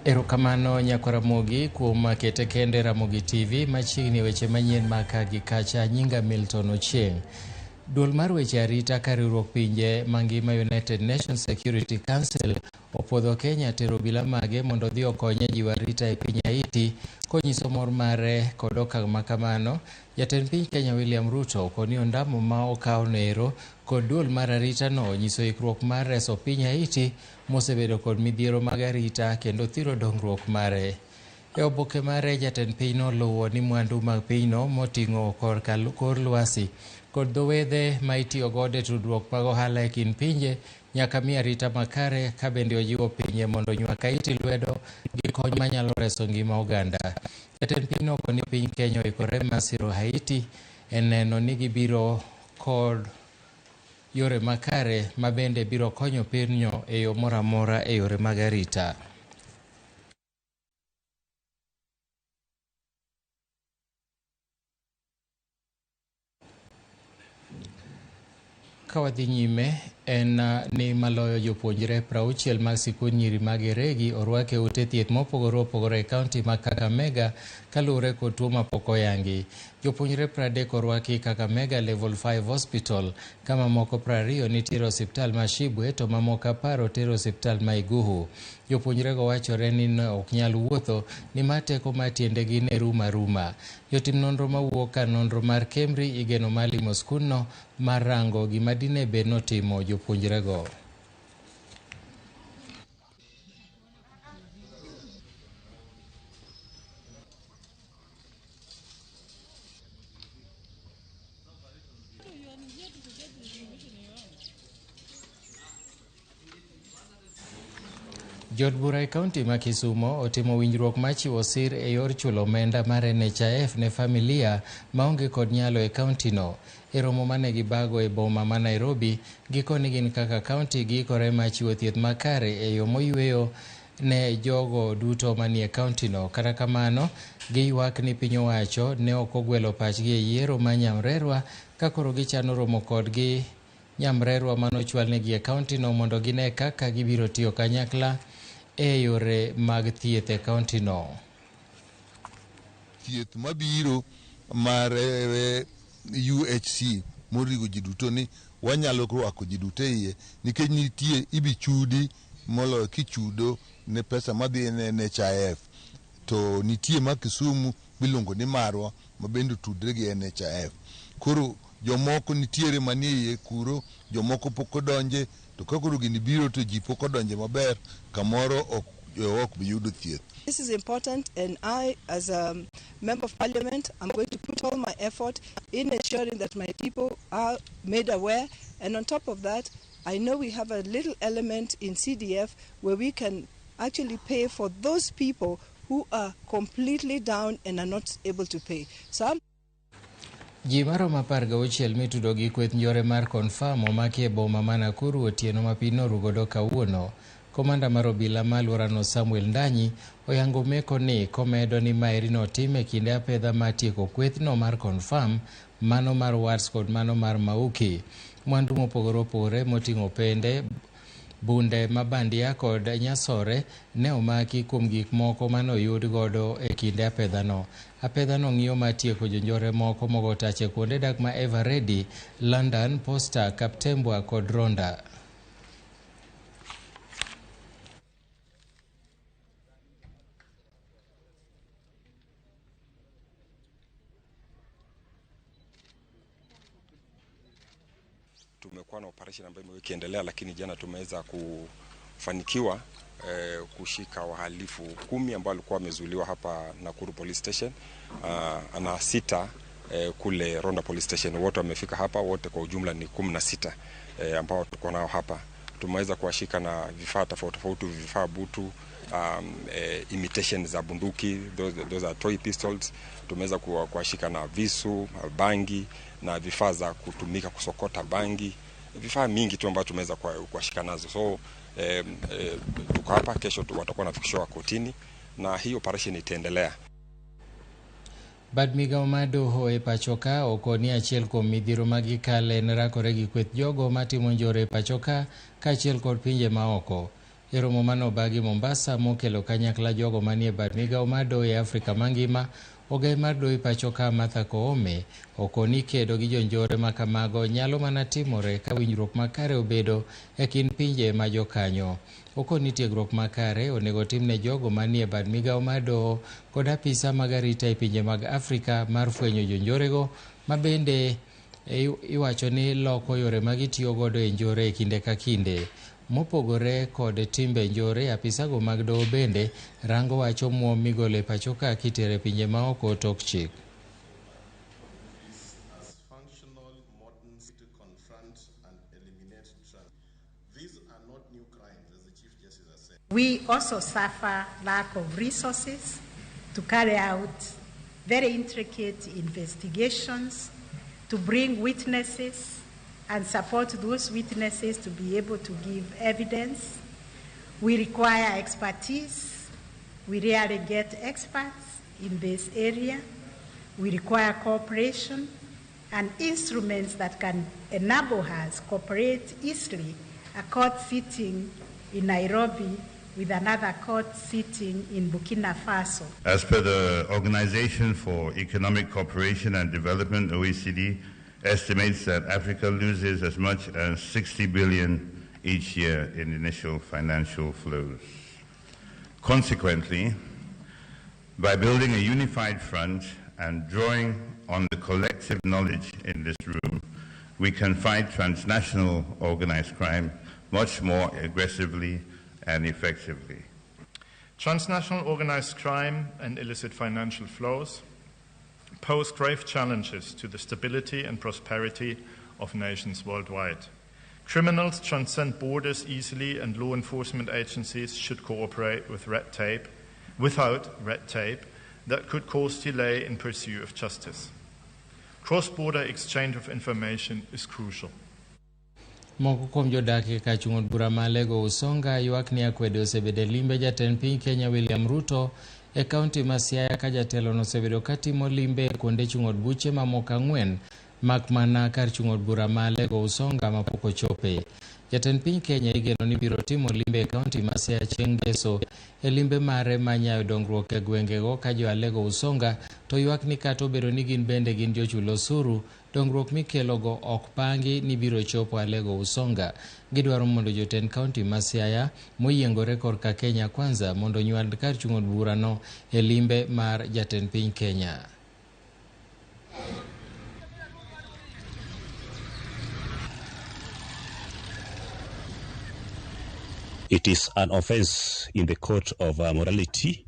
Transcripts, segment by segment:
Erokamano nyakwar Ramogi kuom kete kende Ramogi TV machiegni weche manyien ma ka gi kacha. Nyinga Milton Ochieng. Duol mar weche arita ka riwruok pinje mangima United Nations Security Council opuodho Kenya tero obila mage mondo odhi okony e jiwo arita e piny Haiti konyiso mor mare kod okang' ma kamano. Jatend piny Kenya William Ruto okoni ondamo ma okaw noero kod duol mar arita no nyiso ikruok mar reso piny Haiti mosebedo kod midhiero mag arita kendo thiro dongruok mare. E oboke mare jatend pinyno luwo ni mwandu mag pinyno moting'o korka kor lwasi kod dho wedhe ma itiyo godo e tudruok mag ohala e kind pinje nyaka mi arita makare ka bende ojiwo pinje mondo onywak Haiti lwedo gi kony manyalo reso ngima oganda. Jatend pinyno okoni piny Kenya oikore mar siro Haiti e neno ni gibiro kod yore makare ma bende biro konyo pinyno e yo moro amora e yore mag arita. Ka wadhi nyime en ni maloyo jopuonjre 60 mag sikund nyiri mag Eregi orwak e ute thieth mopogore opogore e kaunti ma Kakamega kaluwore kod tuo mapok oyangi. Jopuonjre 30 orwaki Kakamega Level 5 Hospital ka mamoko 20 nitiere osiptal ma Shibwe to mamoko 10 oter osiptal ma Iguhu. Jopuonjrego wachore ni ne ok nyal wuotho nimar teko mar tiendegi ne rumo aruma. Jotim nonro mawuok kar nonro mar Kemri igeno mar limo skundno mar rango gima dine bed notimo jopuonjrego. Jood bura e kaunti ma Kisumo otimo winjruok mar chiwo sir e yor chulo omenda mar NHIF ne familia maonge kod nyalo e kauntino. E romo mane gibago e boma ma Nairobi, gikoni gin kaka kaunti giikore mar chiwo thieth makare e yo moyweyo ne jogo duto manie kauntino. Kata kamano, giywak ni piny owacho ne ok ogwelo pachgi e yiero ma Nyamrerwa ka koro gichano romo kodgi Nyamrerwa manochwalnegi e kauntino mondo gine kaka gibiro tiyo kanyakla e yore mag thieth e kauntino. Thieth mabiro mar UHC moriwo ji duto ni wanyalo rwako ji duto e iye nikech nitie ibi chudi moloyo kichudo ne pesa madhi ne NHIF to nitie ma Kisumu miluongo ni Marwa ma bende otudre gi NHIF. Koro jomoko nitiere manie iye kuro, jomoko pok odonje, to ka koro gini biro to ji pok odonje maber, kamoro ok bi yudo thieth. This is important, and I, as a member of parliament, I'm going to put all my effort in ensuring that my people are made aware. And on top of that, I know we have a little element in CDF where we can actually pay for those people who are completely down and are not able to pay. So I'm Ji maromo 16 mitudo gi kweth njore mar Confirm omaki e boma ma Nakuru otieno ma piny norugodo kawuono. Komanda mar obila ma alworano Samuel Ndanyi oyango meko ni komedo ni maeri notim e kinde apedha mar tieko kwethno mar Confirm, mano mar Wats kod mano mar Mauki. Mwandu mopogore opogore moting'o pende, bunde mabandia kod nyasore ne omaki kuom gik moko mane oyud godo e kinde apedhano. Apedhano ng'iyo mar tieko jonjore moko mogo tach e kuonde dak ma Eveready, London, Posta, Kaptembwa kod Ronda. Tumekuwa na operation ambayo imekuwa ikiendelea, lakini jana tumeweza kufanikiwa kushika wahalifu 10 ambao walikuwa wamezuiliwa hapa Nakuru Police Station, na 6 kule Ronda Police Station. Wote wamefika hapa, wote kwa ujumla ni 16 ambao tuko nao hapa. Tumeweza kuwashika na vifaa tofauti tofauti, vifaa butu, imitation za bunduki, those are toy pistols. Tumeweza kuwashika na visu, bangi na vifaa za kutumika kusokota bangi, vifaa mingi tu ambavyo tumeweza kuwashika nazo. So tuko hapa, kesho watakuwa wanafikishwa kotini na hii operation itaendelea. Bad migao mar doho e pacho ka okoni achiel kuom midhiero ma gikale en rakore gi kweth jogo matimo njore e pacho ka kaachiel kod pinje maoko. E romo mane obagi Mombasa mokelo kanyakla jogo manie bad migawo mar doho e Afrika mangima, ogai mar doho e pacho ka Martha Koome okoni kedo gi jonjore makamago nyalo mana timore ka winjruok makare obedo e kind pinje ma jokanyo. Okoni tiegruok makare onego tim ne jogo manie bad migawo mar doho kod apisa mag arita e pinje mag Afrika mar fwenyo jonjorego ma bende iwacho ni loko yore ma gitiyo godo e njore e kinde ka kinde. Mopogore kod timbe njore, apisago mag doho bende rango wach omuom migolo e pacho ka kitere pinje maoko tok chik. We also suffer lack of resources to carry out very intricate investigations, to bring witnesses and support those witnesses to be able to give evidence. We require expertise. We rarely get experts in this area. We require cooperation and instruments that can enable us cooperate easily. A court sitting in Nairobi with another court sitting in Burkina Faso. As per the Organization for Economic Cooperation and Development, OECD, estimates that Africa loses as much as 60 billion each year in initial financial flows. Consequently, by building a unified front and drawing on the collective knowledge in this room, we can fight transnational organized crime much more aggressively and effectively. Transnational organized crime and illicit financial flows pose grave challenges to the stability and prosperity of nations worldwide. Criminals transcend borders easily, and law enforcement agencies should cooperate with red tape, without red tape that could cause delay in pursuit of justice. Cross-border exchange of information is crucial. Moko kuom jodak e kar chung' od bura ma Alego Usonga ywak ni akwede osebedo e limbe jatend piny Kenya William Ruto e kaunti ma Siaya ka jatelo no osebedo katimo limbe e kuonde chung' od buche mamoko ang'wen mak mana kar chung' od bura ma Alego Usonga mapok ochope. Jatend piny Kenya igeno ni biro timo limbe e kaunti ma Siaya chieng' ngeso e limbe mare ma nyayo dongruok e gwengego ka jo Alego Usonga to ywak ni kata obedo ni gin bende gin jochul osuru, dongruok mikelogo ok pangi ni biro chopo Alego Usonga. Gidwaro mondo jotend kaunti ma Siaya moyiengore korka Kenya Kwanza mondo onywand kar chung' od burano e limbe mar jatend piny Kenya. It is an offense in the court of morality,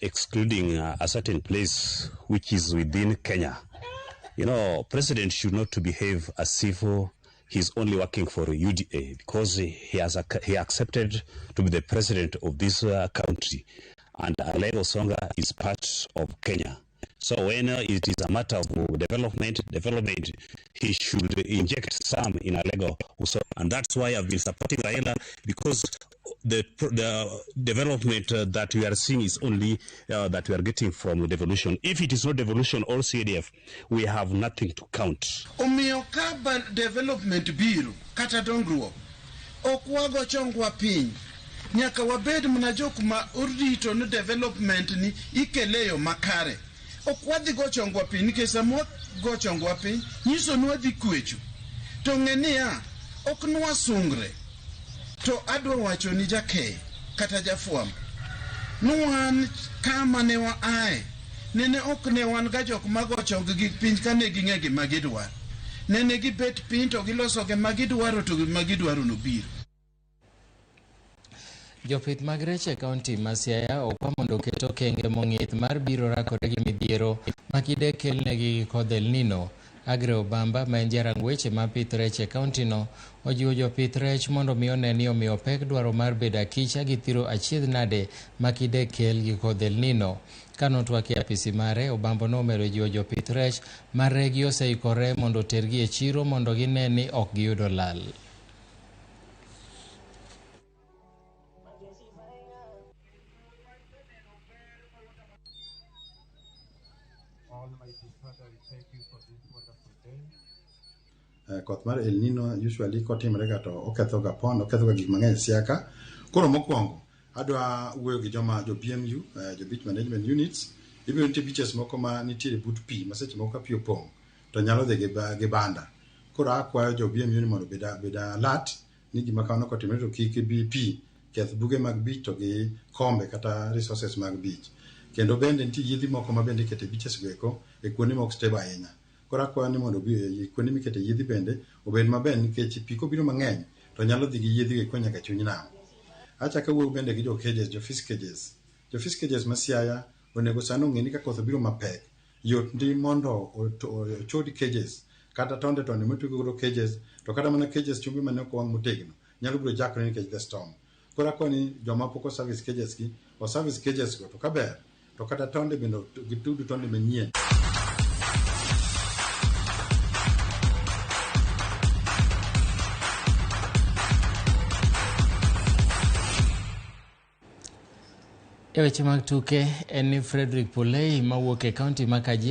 excluding a certain place which is within Kenya. You know, president should not to behave as if he's only working for UDA, because he accepted to be the president of this country, and Alego Usonga is part of Kenya. So when it is a matter of development, he should inject some in Alego Usonga. And that's why I've been supporting Raila, because the development that we are seeing is only that we are getting from devolution. If it is not devolution or CDF, we have nothing to count. Omiyo ka development biro kata dongruok ok wago chongwa piny, nyaka wabed mana jok ma orito ni development ni ikeleyo makare. Ok wadhi go chongwa piny, nikech sama wago chongwa piny nyiso ni wadhi kwecho. To ng'e niya, ok nwasungre. To adwa wacho ni jakee kata jafwambo ni wan kama ne waaye nene ok ne wan ga jok mago chong gi piny kane ging'e gima gidwaro. Nene gibet piny to giloso gima gidwaro to gima gidwaro nobiro. Jopith mag rech e kaunti ma Siaya okwa mondo oket okenge mong'ith mar biro rakore gi midhiero ma kide kelnegi gi kodh El Nino. Agre Obamba ma en jarang weche mar pith rech e kaunti no ojiwo jopith rech mondo mi one ni omiyo pek dwaro mar bedo akicha gi thiro achiedh nade ma kide kel gi kodh El Nino. Kanotwak e apisi mare, Obambo nomedo jiwo jopith rech ma regi oseikore mondo otergi e chiro mondo gine ni ok giyudo lal. Koth mar El Nino usually kotimre ga to oketho ga pond, oketho ga gik mang'eny Siaya ka. Koro mokwongo adwa wuoyo gi joma jo BMU, jo Beach Management Units. Ibiro nitie beaches moko ma nitiere but pi ma seche moko ka pi opong' to nyalo dhi gi banda. Koro akwayo jo BMU ni mondo obed alert ni gima kamano kotimre to kik bi pi keth buge mag beach to gi kombe kata resources mag beach. Kendo bende nitie yiedhi moko ma bende ikete beaches go eko e kuonde ma ok stable ahinya. Koro akwayo ni mondo kuonde mikete yiedhi bende obed maber nikech pi kobiro mang'eny to nyalo dhi gi yiedhi go eko nyaka chuny nam. Achako awuoyo bende gi jo cages, jo fish cages. Jo fish cages ma Siaya onego sani ong'e ni ka koth obiro mapek, yot ndi mondo ochod cages kata tonde tonde motwe godo cages to kata mana cages chumbe mane ok owang' motegno nyalo biro jakore nikech the storm. Koro akwayo ni joma pok o service cages gi, o service cages go to kaber to kata tonde bende gitud tonde manyien. E weche mag tuke en ni Frederick Pulei mawuok e kaunti ma Kajiado